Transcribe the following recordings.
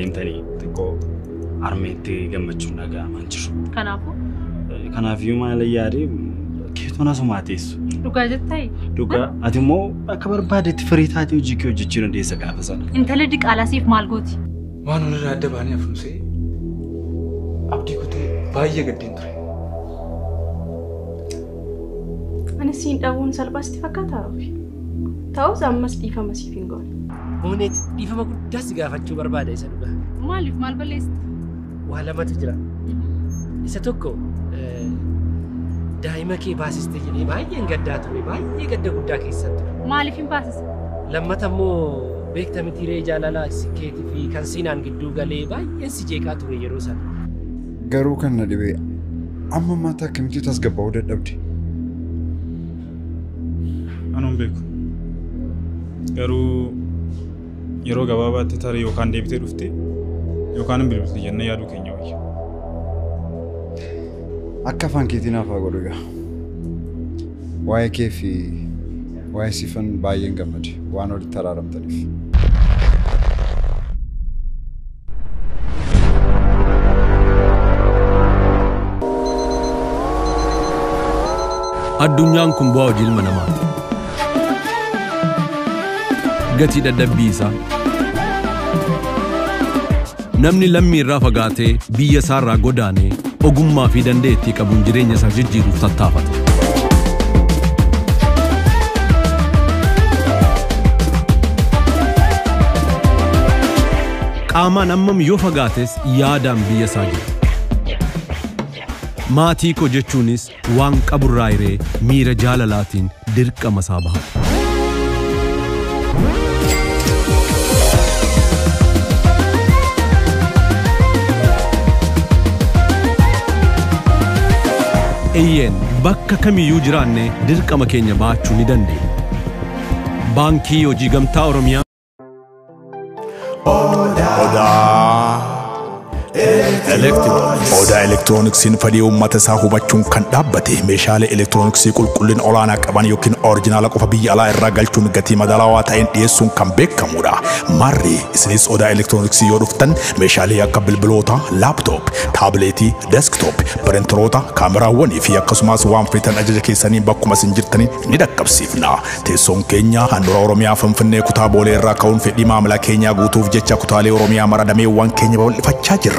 deemtanii xiqqoo harmeetti gammachuun dhaga'amaa jiru. Kanaafuu? Kanaafiyyuu maal yaade keetoon asumaa teessu. Dhugaa jettaa? Dhugaa ati immoo akka barbaadetti firii taatee hojii kee hojjechuu dandeessa gaafa sana. Intalli diqaalaa siif maal gooti? Waan walirraa adda baanee hafnusee abdii kutee baay'ee gaddeen ture. Ani siin dhabuun salphaa sitti fakkaataa ofi. Ta'us ammas dhiifama siif hin goone. Mooneet dhiifama guddaa si gaafachuu barbaada isa dhugaa. Maaliif maal balleessite? Waa lamatu jira. Isa tokko daa'ima kee baasiste jedhee baay'een gaddaa ture baay'ee gadda guddaa keessan ture. Maaliif hin baasiste? Lammata immoo beekta mitiiree jaalalaa keetii fi kan siinaan gidduu galee baay'een si jeeqaa ture yeroo sana. Garuu kan na dhibee amma mataa akkamitti tasgabbaa'uu dadhabde? Anuun beeku. Garuu yeroo gabaabaatti tarii yookaan deebitee dhufte yookaan hin bilbilte jennee yaaduu keenya wayya. Akka afaan keetiin hafaa godhu egaa. Waa'ee kee fi waa'ee siifan baay'een gammade waan walitti araaramtaniif. Addunyaan kun bu'aa hojii ilma namaati. Gatii dadhabbii isaa. Namni lammii irraa fagaatee biyya isaa irraa godaanee ogummaa fi dandeettii qabuun jireenya isaa jijjiiruuf tattaafata. Qaamaan hammam yoo fagaates yaadaan biyya isaa jira. Maatii koo jechuunis waan qaburraa hiree miira jaalalaatiin dirqama isaa bahata. Eeyyeen bakka kamiyyuu jiraanne dirqama keenya baachuu ni dandeenya. Baankii Hojii Gamtaa Oromiyaa. Odaa Odaa Elektirooniksiin fedhii uummata isaa hubachuun kan dhaabbate meeshaalee elektirooniksii qulqullina olaanaa qaban yookiin orijinaala qofa biyya alaa irraa galchuun gatii madaalawaa ta'een dhiyeessuun kan beekamudha. Marri isinis Odaa Elektirooniksii yoo dhuftan meeshaalee akka bilbiloota, laaptoop, taabileetii, deesktoop, piriintaroota, kaameraawwanii fi akkasumas waan feetan ajaja keessanii bakkuma isin jirtanii ni dhaqqabsiifna. Teessoon keenya handhuura Oromiyaa Finfinnee kutaa Boolee irraa ka'uun fedhii maamila keenyaa guutuuf jecha kutaalee Oromiyaa mara dameewwan keenya babal'ifachaa jirra.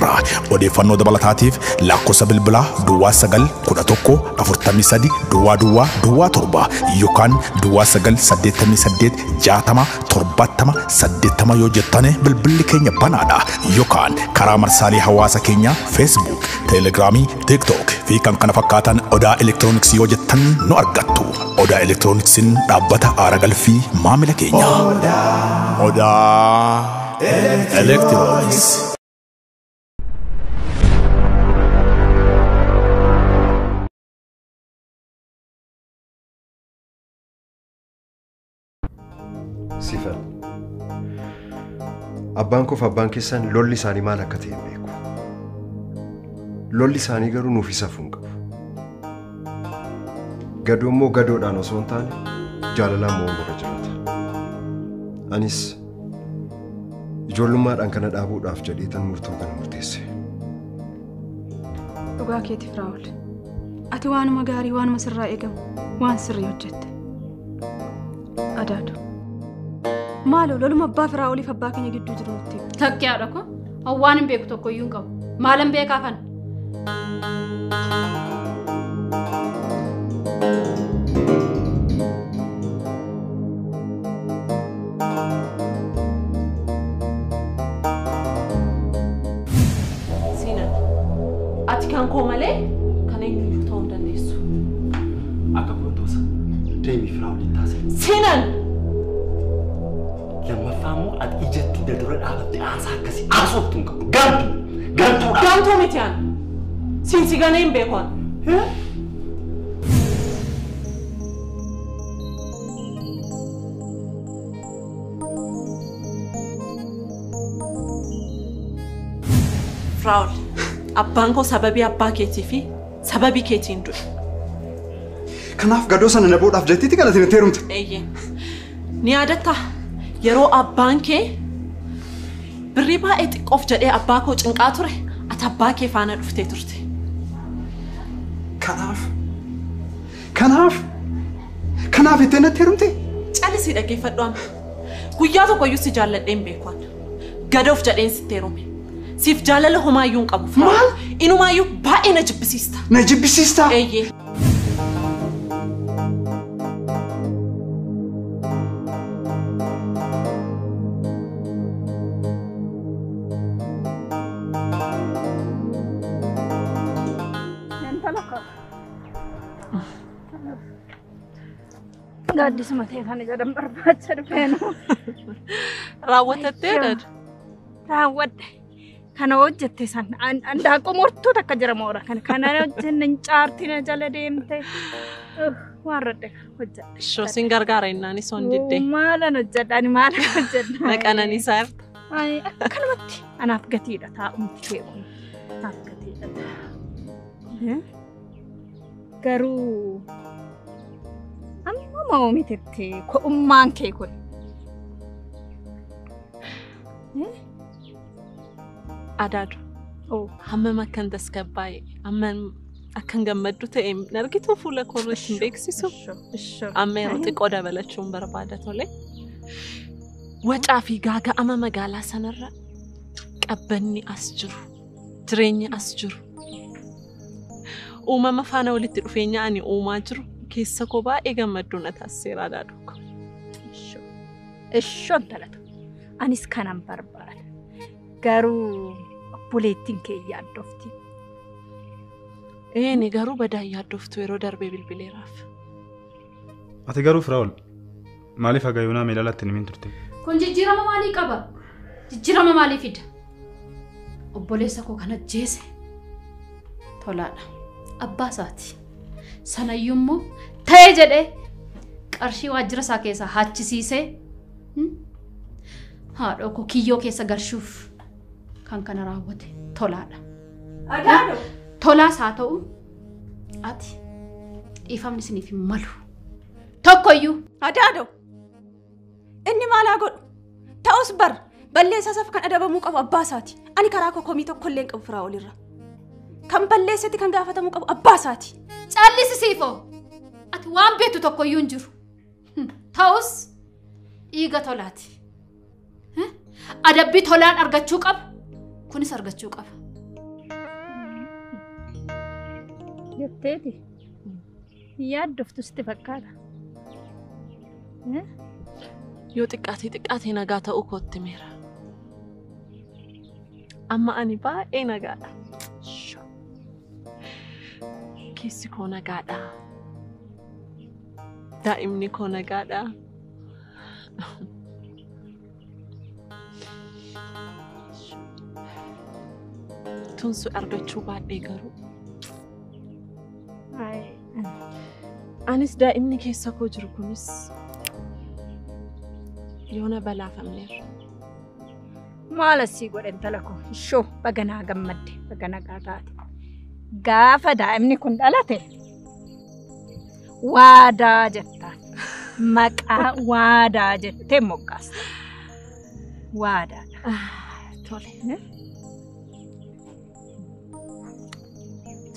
Odeeffannoo dabalataatiif lakkoofsa bilbilaa Duwwaa 9 11 43 Duwwaa Duwwaa Duwwaa 7 yookaan Duwwaa 9 88 60 70 80 yoo jettane bilbilli keenya banaadha yookaan karaa marsaalee hawaasa keenyaa Facebook, Telegiraamii, TikTok fi kan kana fakkaatan Odaa Elektirooniksii yoo jettan nu argattu. Odaa Elektirooniksiin dhaabbata aara galfii maamila keenya. Odaa Elektirooniks. Sifan. Abbaan koof abbaan keessan lolli isaanii maal akka ta'e hin beeku. Lolli isaanii garuu nuuf isa hin qabu. Gadoo immoo gadoodhaan osoo hin taane jaalalaan mo'uun irra jiraata. Anis ijoollummaadhaan kana dhaabuudhaaf jedheetan murtoo kana murteesse. Dhugaa keetiif Raawul. Ati waanuma gaarii waanuma sirraa eegamu waan sirrii hojjette. Adaadu. Maaloo loluma abbaa Firaa'oliif abbaa keenya gidduu jiru nutti himi. Takki haadha koo waan hin beeku tokko iyyuu hin qabu. Maalan beekaa kana? Sinan, ati kan koo malee kan eenyuyyuu ta'uu hin dandeessu. Akka gootosa deemii Firaa'oliin taasise. Sinan! Lammaffaa immoo ati ijatti dura dhaabatte haasaa akkasii haasoftu hin qabdu. Gantu! Gantuudha! Gantuu miti ani. Siin si ganee hin beeku ani. Firaa'ol, abbaan koo sababii abbaa keetii fi sababii keetiin du'e. Kanaaf gadoo sana na boodhaaf jettiitti kan ati natti heerumte. Eeyyee. Ni yaadattaa? Yeroo abbaan kee Birrii baay'ee xiqqoof jedhee abbaa koo cinqaa ture, ati abbaa kee faana dhuftee turte. Kanaaf itti natti heerumte? Callisii dhaggeeffadhu amma. Guyyaa tokkoyyuu si jaalladhee hin beeku ani. Gadoof jedheen sitti heerume. Siif jaalala homaayyuu hin qabu. Maal? Inumaayyuu baay'ee na jibbisiista. Na jibbisiista? Eeyyee. Gaaddisuma ta'e kana jedhan barbaacha dhufeenu. Raawwatattee dad? Raawwadhe. Kana hojjette san handaaqqoo mortuu takka jira moora kana. Kana hojjenne hin caarti na jala deemte. Waan radde hojjedhe. Ishoo sin gargaara innaanis on diddee. Maalan hojjedha ani maalan hojjedha. Naqananiisaa jirta. Akkanumatti anaaf gatiidha taa'umti kee kun. Anaaf gatiidha. Garuu amma oomitetti ko'ummaan kee kun. Adaadu. Hammam akkan tasgabbaa'e, hammam akkan gammaddu ta'e argituu fuula koo irratti hin beeksisu. Amma yeroo xiqqoo dabalachuun barbaada tole. Wacaa fi gaaga'ama magaalaa sanarra qabbanni as jiru, jireenyi as jiru. Uumama faana walitti dhufeenya ani uumaa jiru keessa koo baay'ee gammadduu na taasiseera Adaaduu. Ishoon talatu. Anis kanan barbaada. Garuu obboleettiin kee yaaddofti. Eeni garuu badaa yaaddoftu yeroo darbee bilbileeraaf. Ati garuu Firaa'ol maaliif haga yoonaa meelaalatti hin himin turte? Kun jijjiirama maalii qaba? Jijjiirama maalii fida? Obboleessa koo kan ajjeese Tolaadha. Abbaa isaati. Sanayyuu immoo ta'ee jedhee qarshii waajjira isaa keessaa haachisiisee haadha koo kiyyoo keessa galchuuf kan kana raawwate Tolaadha. Adaadoo! Tolaas haa ta'u ati dhiifamni isiniif hin malu. Tokkoyyuu. Adaadoo! Inni maal haa godhu? Ta'us bar balleessaa isaaf kan adabamuu qabu abbaa isaati. Ani karaa koo komii tokkollee hin qabu Firaa'ol irra. Kan balleessetti kan gaafatamuu qabu abbaa isaati. Callisi siifoo! Ati waan beektu tokkoyyuu hin jiru. Ta'us dhiiga Tolaati. Adabbii Tolaan argachuu qaba. Kunis argachuu qaba. Jetteeti. Yaaddoftu sitti fakkaata. Yoo xiqqaatee xiqqaatee nagaa ta'uu kootti meera. Amma ani baay'ee nagaadha. Keessi koo nagaadha. Daa'imni koo nagaadha. Tunsu argachuu baadhee garuu. Anis daa'imni keessa koo jiru kunis yoona balaafamneerra. Maal asii godhe intala koo? Ishoo baga naa gammadde, baga nagaa taate. Gaafa daa'imni kun dhalate waadaa jettaan. Maqaa waadaa jettee moggaasta. Waadaadha. Tole.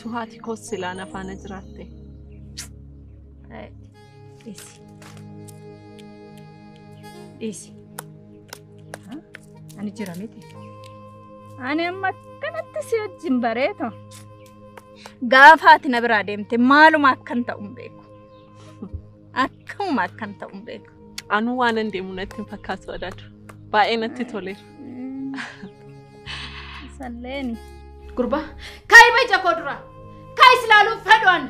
Tu haati koos silaa na faana jiraatte. Dhiisi. Dhiisi. Ani jira miti. Ani amma akkanatti si wajjin bareeto. Gaafa ati na biraa deemte maaluma akkan ta'u hin beeku. Akkamuma akkan ta'u hin beeku. Anuu waan hin deemu natti hin fakkaatu Adaadu. Baay'ee natti toleera. Salleeni. Gurbaa kaa'i ija koo dura. Kaa'i silaaluuf fedhu ani.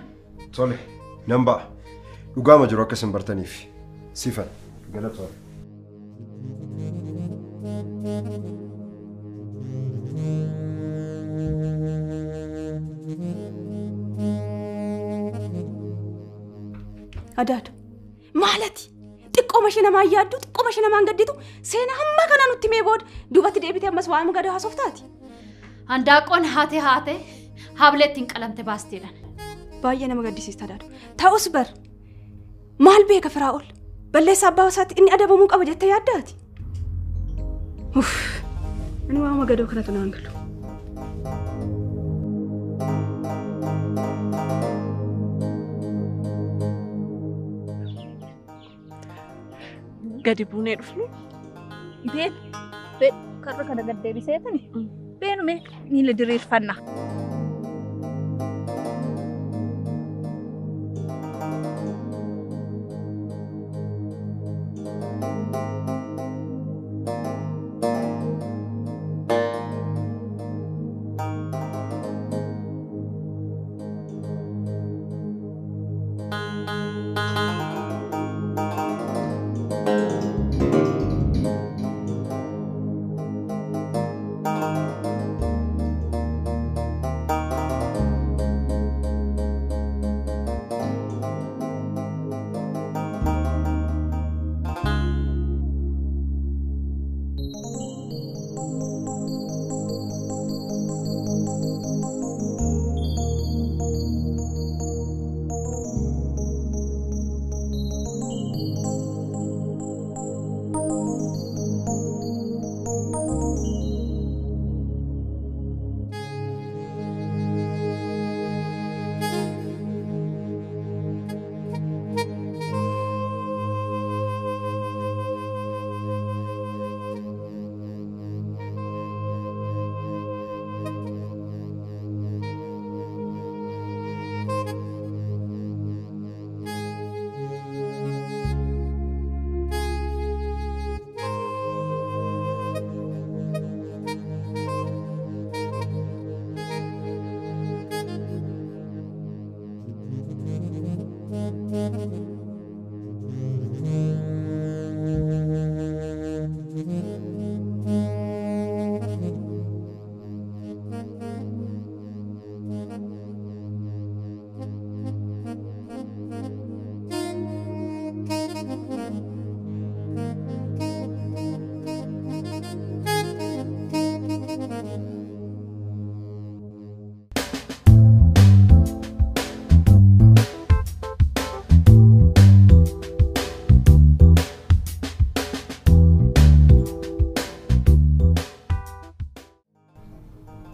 Tole nan ba'a. Dhugaama jiru akka isin bartaniif. Sifan galatoon. Adaadu maalati xiqqooma ishee namaan yaaddu xiqqooma ishee namaan gadditu seenaa hamma kana nutti mee booda duubatti deebitee ammas waan gadi haasoftaati. Handaaqqoon haatee haatee hablee ittiin qalamte baasteedhaan. Baay'ee nama gaddisiista Adaadu. Ta'us bar maal beeka Firaa'ol balleessaa abbaa isaatti inni adabamuu qaba jettee yaaddaati. Uff. Ani waama gadoo kanatu naan galu. Gadi buunee dhufnu. Been been karra kana gad deebiseetani. Beenume miila diriirfanna.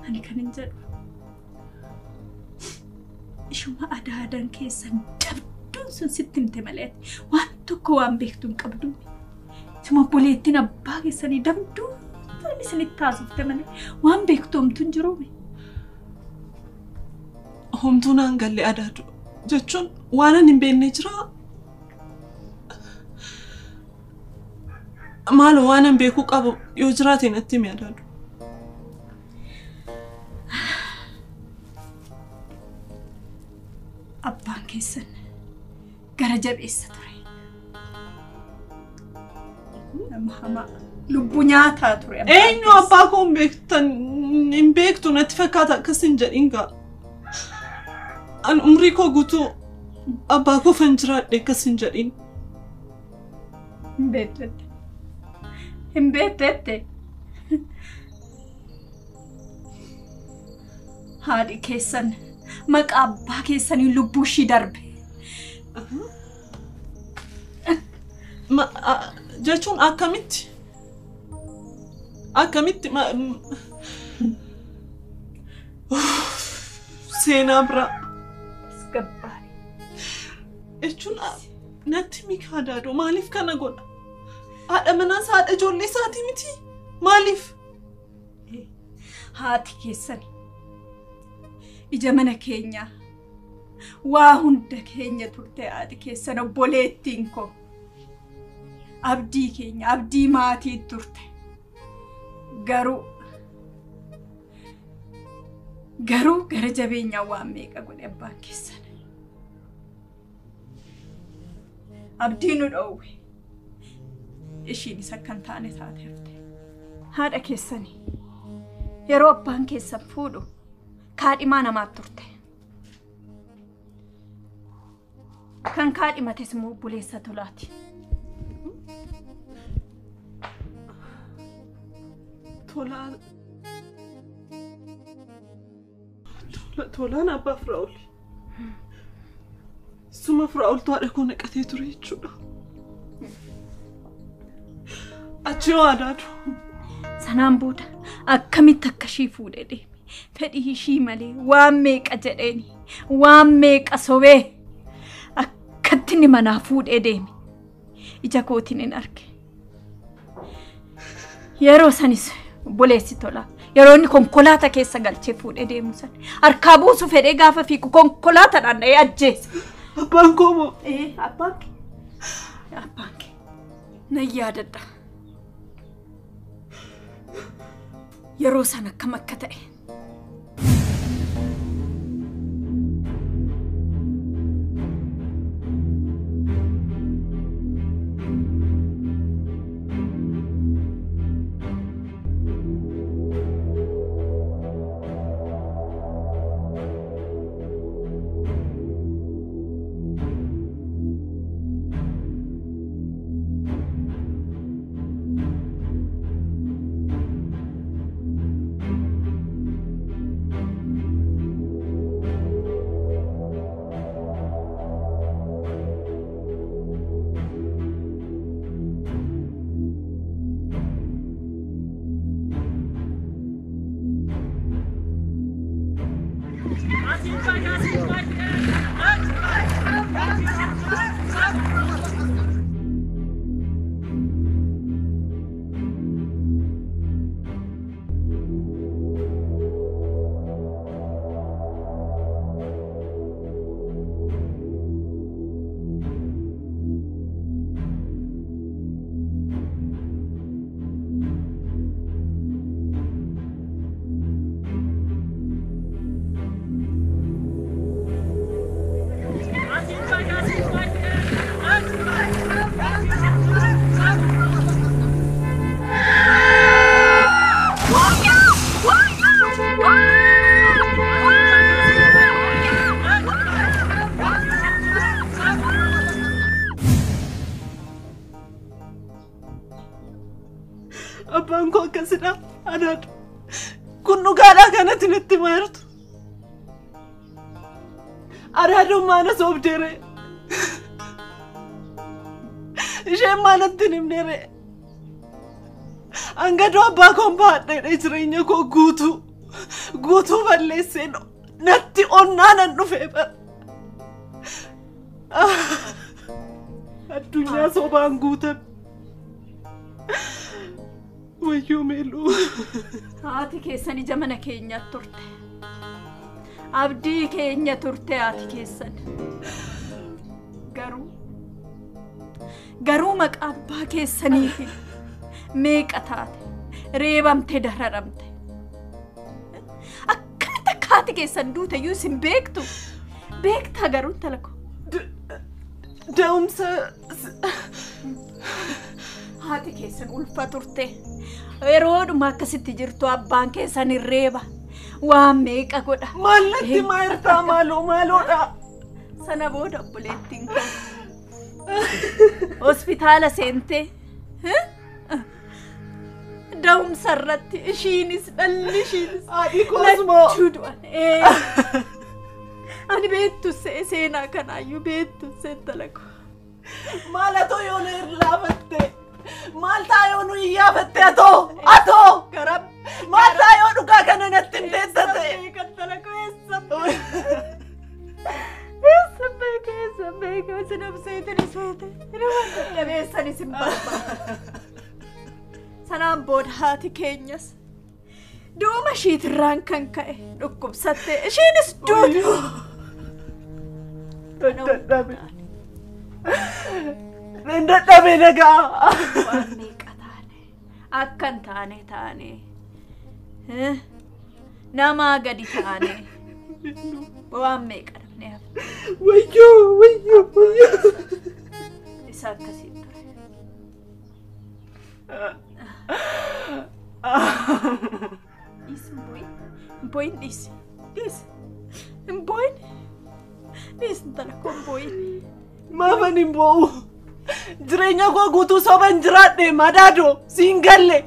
Ani kan hin jedhu ishuma adaadan keessan dabduun sun sitti himte malee waan tokko waan beektu hin qabdu. Suma obboleettiin abbaa keessanii dabduu sun isinitti haasofte malee waan beektu homtuu hin jiruumi. Homtuu naan galle adaadu jechuun waan ani hin beekne jiraa. Maaloo waan ani beekuu qabu yoo jiraate natti himi adaadu. Abbaan keessan gara jabeessa ture. Nama hamaa lubbuu nyaataa ture. Eenyu abbaa koo hin beektan hin beektu natti fakkaata akkas hin jedhin gaa. An umrii koo guutuu abbaa koo fan jiraadhe akkas hin jedhin. Hin beektu. Hin beektu. Haadhi keessan maqaa abbaa keessanii lubbuu ishii darbe. Jechuun akkamitti? Akkamitti seenaa biraa. Tasgabbaa'e. Jechuun natti mika adaadoo maaliif kana godha? Haadha manaas haadha ijoollee isaatii miti? Maaliif? Haati keessan ija mana keenyaa waa hunda keenya turte haati keessan obboleettiin koo abdii keenya abdii maatii turte. Garuu garuu gara jabeenyaa waan meeqa godhe abbaan keessan. Abdii nu dhoowwe. Ishiinis akka hin taane taate hafte. Haadha keessanii yeroo abbaan keessan fuudhu kaadhimaa namaat turte. Kan kaadhimates immoo obboleessa Tolaati. Tolaan Tolaan abbaa Firaa'ol. Suma Firaa'oltu haadha koo naqatee ture jechuudha. Achi yoo adaadu. Sanaan booda Akkamitti akka ishii fuudhee deeme. Fedhii ishii malee waan meeqa jedheeni waan meeqa sobee akkatti inni manaa fuudhee deeme. Ija kootiin hin arge. Yeroo sanis obboleessi Tolaa yeroo inni konkolaataa keessa galchee fuudhee deemu sana harkaa buusu fedhee gaafa fiigu konkolaataadhaan dha'ee ajjeese. Abbaan koo moo? Ee abbaan kee. Abbaan kee. Nan yaadadha. Yeroo sana akkam akka ta'e. Abbaan koo akkasidha. Anaadha. Kun dhugaadhaa kanatti natti maartu. Araadoon maana soobdeere. Isheen maanatti hin himneere. Angadoo abbaa koon baadhee jireenya koo guutuu guutuu balleessee natti onnaa nan dhufee bara. Addunyaa sobaan guutame. Wayyoo Meeluu. Haati keessan ija mana keenyaa turte. Abdii keenya turte haati keessan. Garuu maqaa abbaa keessaniitiin meeqa taate reebamte dararamte. Akkamitti akka haati keessan duute iyyuu isin beektu. Beektaa garuu intala koo. Da'umsa Haati keessan ulfa turte. Yeroodhuma akkasitti jirtu abbaan keessan hin reeba. Waan meeqa godha. Maal natti maartaa maaloo maaloodha. Sana booda obboleettiin koo hospitaala seentee da'umsa irratti ishiinis dhalli ishiinis Haadhi koos moo? lachuu du'an. Ani beektu seenaa kanaayyuu beektu intala koo. Maal atoo yoo na irlaafatte? Maal taa yoo nu iyyaafatte atoo? Atoo! Garam. Maal taa yoo dhugaa kana natti hin teessate? Intala koo eessa Eessa beeka eessa beeka isin obseetin iseete. Nama dadhabeessan isin barbaada. Sanaan booda haati keenyas du'uma ishiitirraan kan ka'e dhukkubsatte ishiinis duute. Dadhabe. Nan dadhabe nagaa. Waan meeqa taane akkan taane taane namaa gadi taane waan meeqa dhabne hafe. Wayyoo wayyoo wayyoo. Isa akkasii ture. Dhiisi hin boo'in. Hin boo'in dhiisi. Dhiisi. Hin boo'in. Dhiisi intala koo hin boo'in. Maafan hin boo'u? Jireenya koo guutuu soban jiraadhe madaadoo siin galle.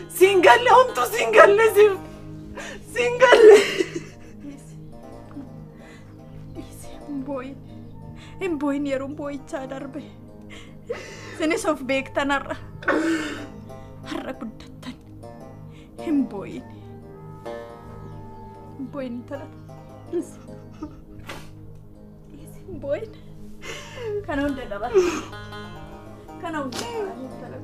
Siin galle homtuu siin galle siif. Siin galle. Dhiisi. Dhiisi hin boo'in. Hin boo'in yeroon boo'ichaa darbe. Isinis of beektan har'a. Har'a guddattan. Hin boo'in. Hin boo'in intala. Dhiisi. Dhiisi hin boo'in. Kana hunda dabarsa. Kana hunda dabarsa intala.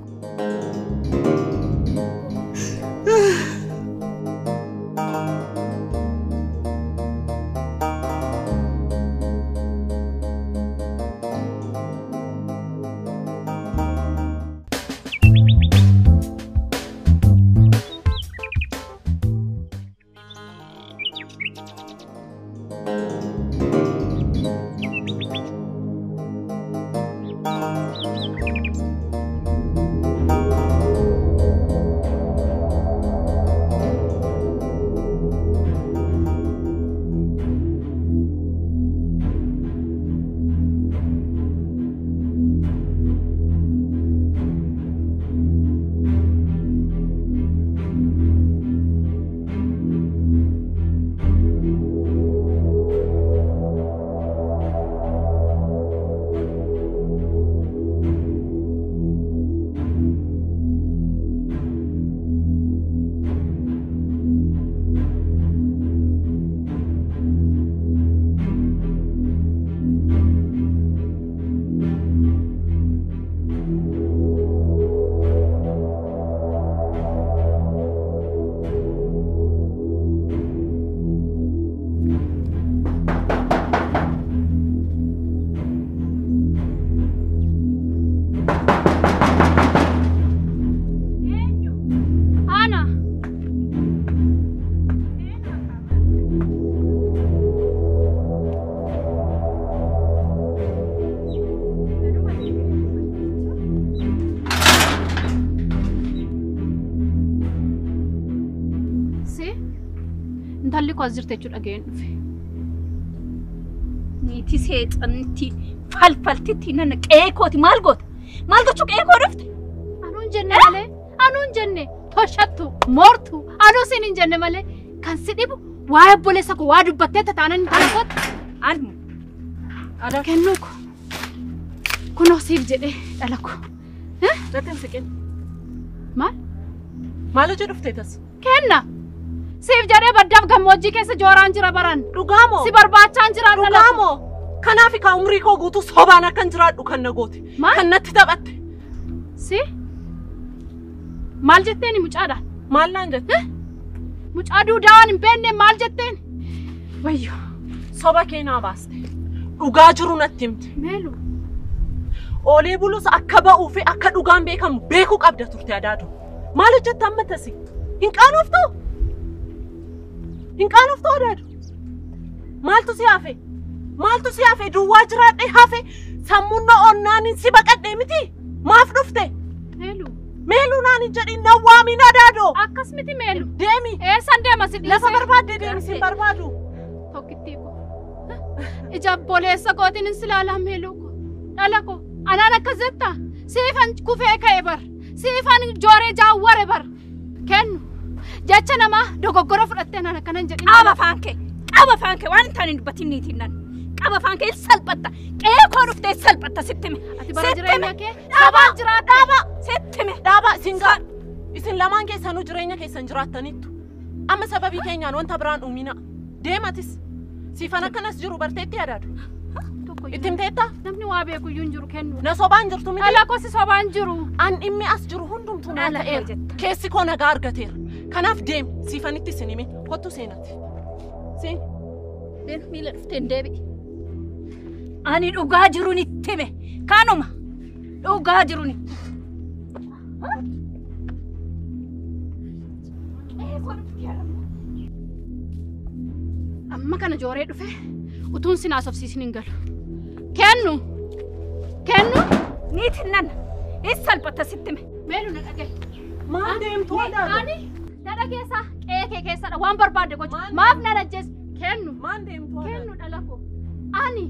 Intalli koo as jirti jechuudha dhaga'een dhufe. Niitii seexannitti falfaltitti nana qe'ee kooti maal goota? Maal gochuu qe'ee koo dhufte? Anuu hin jenne malee, anuu hin jenne toshattu, moortu, anuu siin hin jenne malee kan si dhibu waa'ee obboleessa koo waa dubbattee tataanan intala kootti. Anuu. Kennuu koo kunoo siif jedhee dhala koo. Natti hin siqin. Maal? Maal hojii dhuftee tas? Kenna. Siif jedhee baddaaf gammoojjii keessa jooraan jira baran. Dhugaamoo? Si barbaachaan jira dhala. Dhugaamoo? Kanaaf kaa umrii koo guutuu sobaan akkan jiraadhu kan na goote. Kan natti taphatte. Si? Maal jetteeni mucaadha? Maal naan jette? Mucaa duudaa waan hin beekne maal jetteen? Wayyo. Soba kee naa baaste. Dhugaa jiru natti himte. Meelu. Oolee bulus akka ba'uu fi akka dhugaan beekamu beekuu qabda turte adaadu. Maal hojjetta amma tasi? Hin qaanoftuu? Hin qaanoftuu adaadu? Maaltu si hafe? Maaltu si hafe? Duwwaa jiraadhee hafe sammuun na onnaanin si baqadhee miti? Maaf dhufte? Meelu. Meeluu naan hin jedhin na waamiin adaadoo. Akkas miti meelu. Deemi. Eessan deema si dhiisee? Lafa barbaadde deemi si hin barbaadu. Tokkittii koo. Ija obboleessa kootiin hin silaalaa meeluu koo. Dhala koo. Anaan akkas jetta? Siifan kufee ka'e bar. Siifan jooree jaawware bar. Kennu. Jecha namaa dogoggora fudhattee anaan akkana hin jedhin. Qaaba afaan kee. Qaaba afaan kee waan hin taane hin dubbatin niitiin nan. Qaaba afaan kee salphatta. Qe'ee koo dhuftee salphatta sitti hime. Ati bara jireenya kee sabaan jiraadha. Dhaaba. Sitti hime. Dhaaba isin gaa. Isin lamaan keessanuu jireenya keessan jiraattaniittu. Amma sababii keenyaan wanta biraan uumina. Deematis. Siifan akkanas jiru barteetti adaadu. Itti himteetta? Namni waa beeku iyyuu hin jiru kennu. Na sobaan jirtu miti. Dhala koo si sobaan jiru. An dhimmi as jiru hundumtuu naa ta'eera. Keessi koo nagaa argateera. Kanaaf deemi siifanitti isin himi. Kottu seenati. Seen. Deemi miila dhuftee hin deebi'i. Ani dhugaa jiruun itti hime. Kanuma dhugaa jiruun itti. Amma kana jooree dhufe utuun sin haasofsiisin hin galu. Kennu! Kennu! Niitiin nan hin salphatta sitti hime. Meelu na dhaga'i. Maal deemtuu adaadu? Ani na dhageessaa qe'ee kee keessadha waan barbaadde gocha. Maaf na ajjeesse? Kennu! Maal deemtuu adaadu? Kennu dhala koo. Ani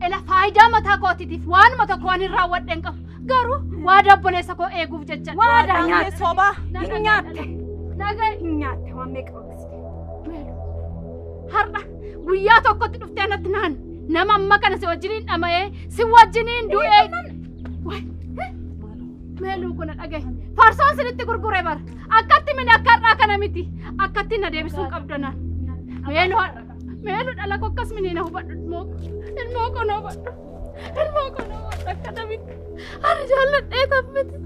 ela faayidaa mataa kootiitiif waanuma tokko waan hin raawwadhe hin qabu. Garuu waadaa obboleessa koo eeguuf jecha. Waadaa nyaatte. Sobaa. Hin nyaatte. Dhaga'i. Hin nyaatte waan meeqa oolchite. Meelu. Har'a guyyaa tokkotti dhuftee natti naan nama amma kana si wajjiniin dhama'ee si wajjiniin du'ee. Meeluu kuna dhagaye. Farsoon sinitti gurgure bara. Akkatti mini akka har'aa kana miti. Akkatti na deebisuu qabdu naan. Meeluu haadha. Meeluu dhala koo akkas mini na hubadhu ilmoo koo. Ilmoo koo na hubadhu. Ilmoo koo na hubadhu akkana miti. Ani jaalladhee tan miti.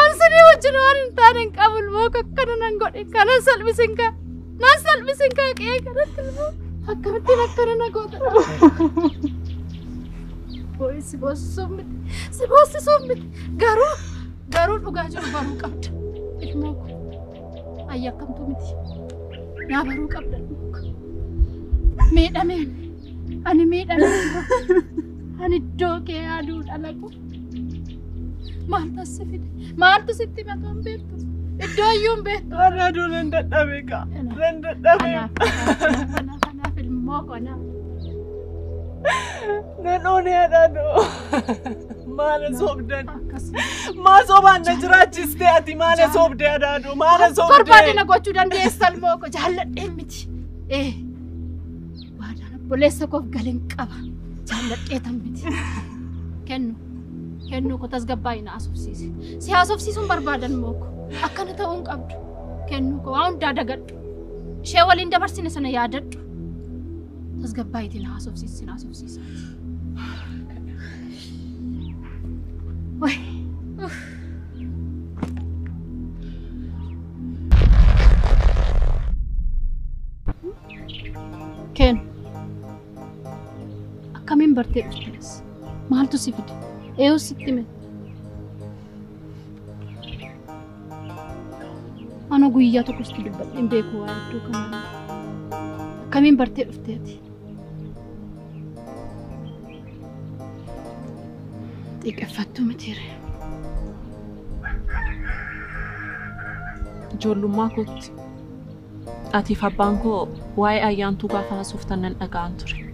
Ani sinii wajjin waan hin taane hin qabu ilmoo koo akkana nan godhe. Kanan salphisin kaa. Nan salphisin kaa qe'ee kanatti ilmoo. Akkamittiin akkana na goota. Boo'i si boossisuuf miti. Si boossisuuf miti. Garuu garuu dhugaa jiru baruu qabda. Ilmoo koo. Ayyi akkamtuu miti. Naa baruu qabda ilmoo koo. Miidhameen. Ani miidhameen. Ani iddoo kee yaaduu dhala koo. Maaltu as si fide? Maaltu sitti himatu hin beektu? Iddoo iyyuu hin beektu. Adaaduu nan dadhabe kaa. Nan dadhabe. Kanaaf kanaaf ilmoo koo anaaf. Nan oonee adaaduu. Maala soobdan. Maa soobaan na jiraachistee ati maala soobdee adaaduu maala soobdee. Barbaade na gochuu dandeessa ilmoo koo jaalladhee miti. Ee waadaan obboleessa koof galin qaba. Jaalladhee tan miti. Kennu kennu koo tasgabbaa'ii na haasofsiisi. Si haasofsiisuun barbaadan ilmoo koo. Akkana ta'uu hin qabdu. Kennu koo waa hundaa dagadhu. Ishee waliin dabarsine sana yaadadhu. Tasgabbaa'iitiin na haasofsiisi na haasofsiisa. Way. Kennu. Akkamiin bartee dhuftes? Maaltu si fide? Eeyyuu sitti hime? Ana guyyaa tokko sitti dubbadhee hin beeku waa iddoo kanaa. Akkamiin bartee dhufte ati? Xiqqeeffattuu mitiire. Ijoollummaa kootti atiif abbaan koo waa'ee ayyaantuu gaafa haasoftan nan dhaga'an ture.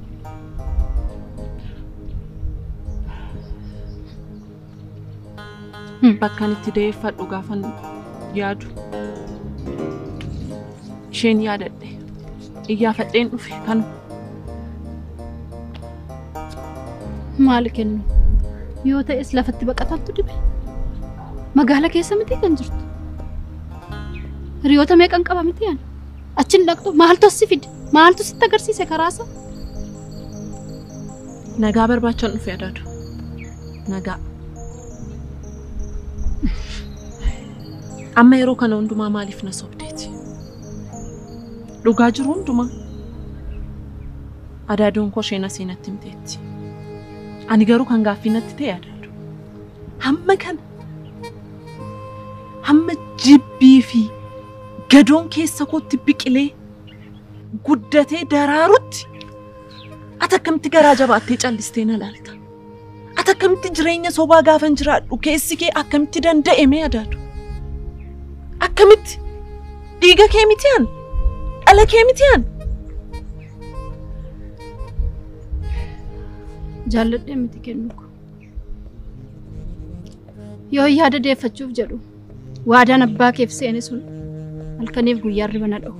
Bakkan itti da'eeffadhu gaafan yaadu isheen yaadadhe iyyaafadheen dhufe kanuma. Maal kennu? Yoo ta'es lafatti baqataattu dibe. Magaala keessa miti kan jirtu. Hiriyoota meeqan qaba miti ani? Achiin dhaqxu maaltu as si fide? Maaltu sitti agarsiise karaasa? Nagaa barbaachan dhufe adaadu. Nagaa. Amma yeroo kana hundumaa maaliif na sobdeeti? Dhugaa jiru hundumaa. Adaaduun koo isheen asii natti himteetti. Ani garuu kan gaaffii natti ta'e adaadu. Hamma kana hamma jibbii fi gadoon keessa kootti biqilee guddatee daraarutti ati akkamitti garaa jabaattee callistee na laalta? Ati akkamitti jireenya sobaa gaafan jiraadhu keessi kee akkamitti danda'e mee adaadu? Akkamitti dhiiga kee miti an? Dhala kee miti an? Jaalladhee miti kennu koo. Yoo yaada deeffachuuf jedhu waadaan abbaa keef seene sun halkaniif guyyaa hirriba na dha'u.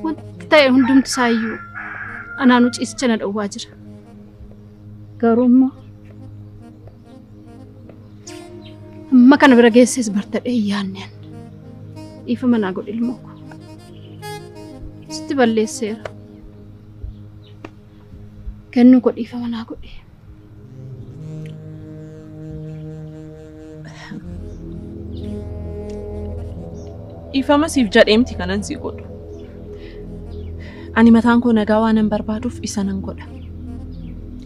Wanti ta'e hundumti isaayyuu anaanuu ciisicha na dhowwaa jira. Garuu immoo amma kana bira geesses bartadhee hin yaadne ani. Dhiifama naa godhi ilmoo koo. Sitti balleesseera. Kennuu koo dhiifama naa godhi. Dhiifama siif jedhee miti kanan si godhu. Ani mataan koo nagaa waanan barbaaduuf isa nan godha.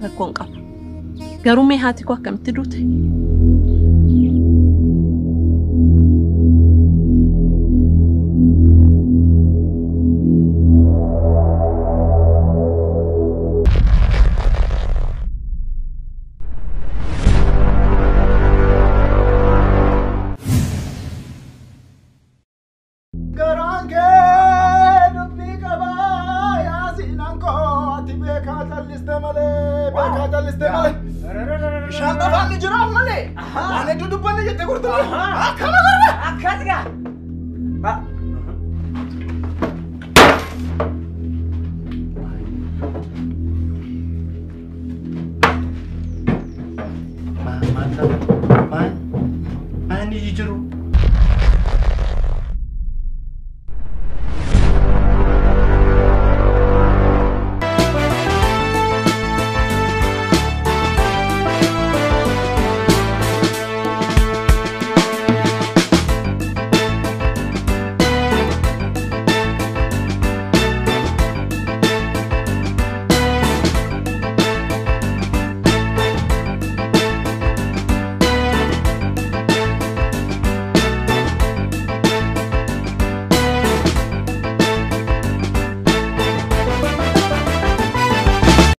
Rakkoon qaba. Garuu mee haati koo akkamitti duute? Garaan kee dubbii qabaa yaa siinaan koo ati beekaa calliste malee beekaa calliste malee. Bishaan qofaan ni jiraaf malee waan hedduu dubbanne jette gurtuu akkana gorra. Akkas gaa.